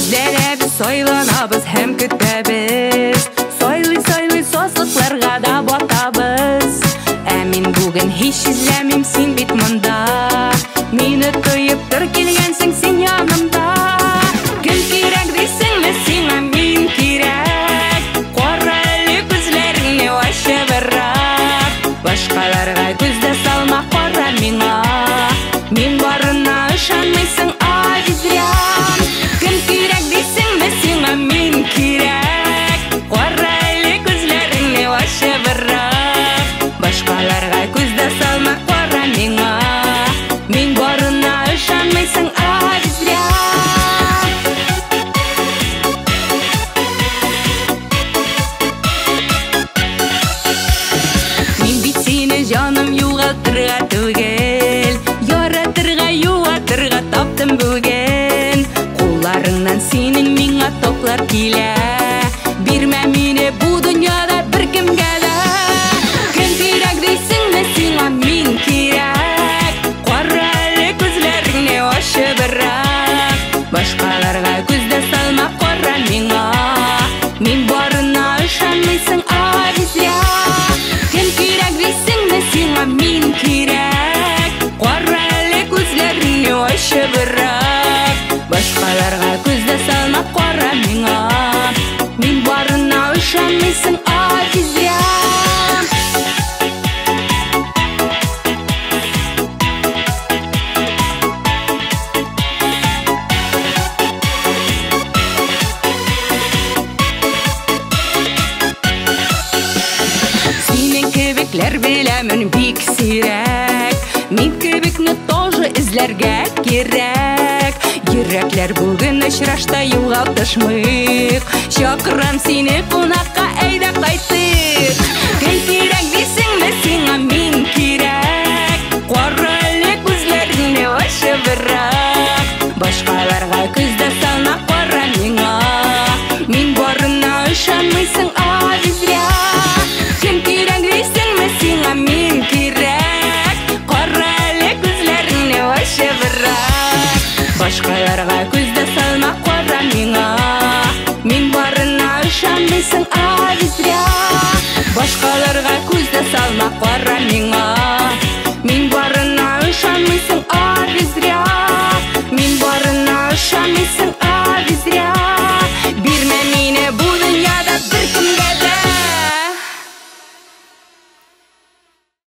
Эзләнәбез, сайланабыз һәм көтәбез. Сайлый-сайлый сазлыкларга да батабыз. Ә мин бүген һич эзләмим, син бит монда. Мине тоеп тор килгәнсең син янымда. Кем кирәк дисеңме сиңа, мин кирәк. Кара әле күзләреңне ачыбрак. Башкаларга күз дә салма, кара миңа. Мин барына ышанмыйсың, ай зря. Кем кирәк дисеңме сиңа, мин кирәк. Кара әле күзләреңне ачыбрак. Башкаларга күз дә салма, кара миңа. Мин барына ышанмыйсың, ай зря. Мин бит сине, җаным, югалтырга түгел, яратырга, юатырга таптым бүген. Кулларыңнан синең миңа токлар килә. Бирмә мине бу дөньяда беркемгә дә. Кем кирәк дисеңме сиңа, мин кирәк. Кара әле күзләреңне ачыбрак. Башкаларга күз дә салма, кара миңа. Мин барына ышанмыйсың, ай зря. Кем кирәк дисеңме сиңа, мин кирәк. Кара әле күзләреңне ачыбрак. Башкаларга күз дә салма, кара миңа. Мин барына ышанмыйсың, ай зря. Синең кебекләр беләмен бик сирәк. Мин кебекне тоже эзләргә кирәк. Йөрәкләр бүген очрашта югалтышмыйк. Чакырам сине кунакка, әйдә кайтыйк. Кем кирәк дисеңме сиңа, мин кирәк. Кара әле күзләреңне ачыбрак. Башкаларга күз дә салма, кара миңа. Мин барына ышанмыйсың, ай зря. Кем кирәк дисеңме сиңа, мин кирәк. Кара әле күзләреңне ачыбрак. Башкаларга күз дә салма, кара миңа. Мин барына ышанмыйсың, ай зря. Башкаларга күз дә салма,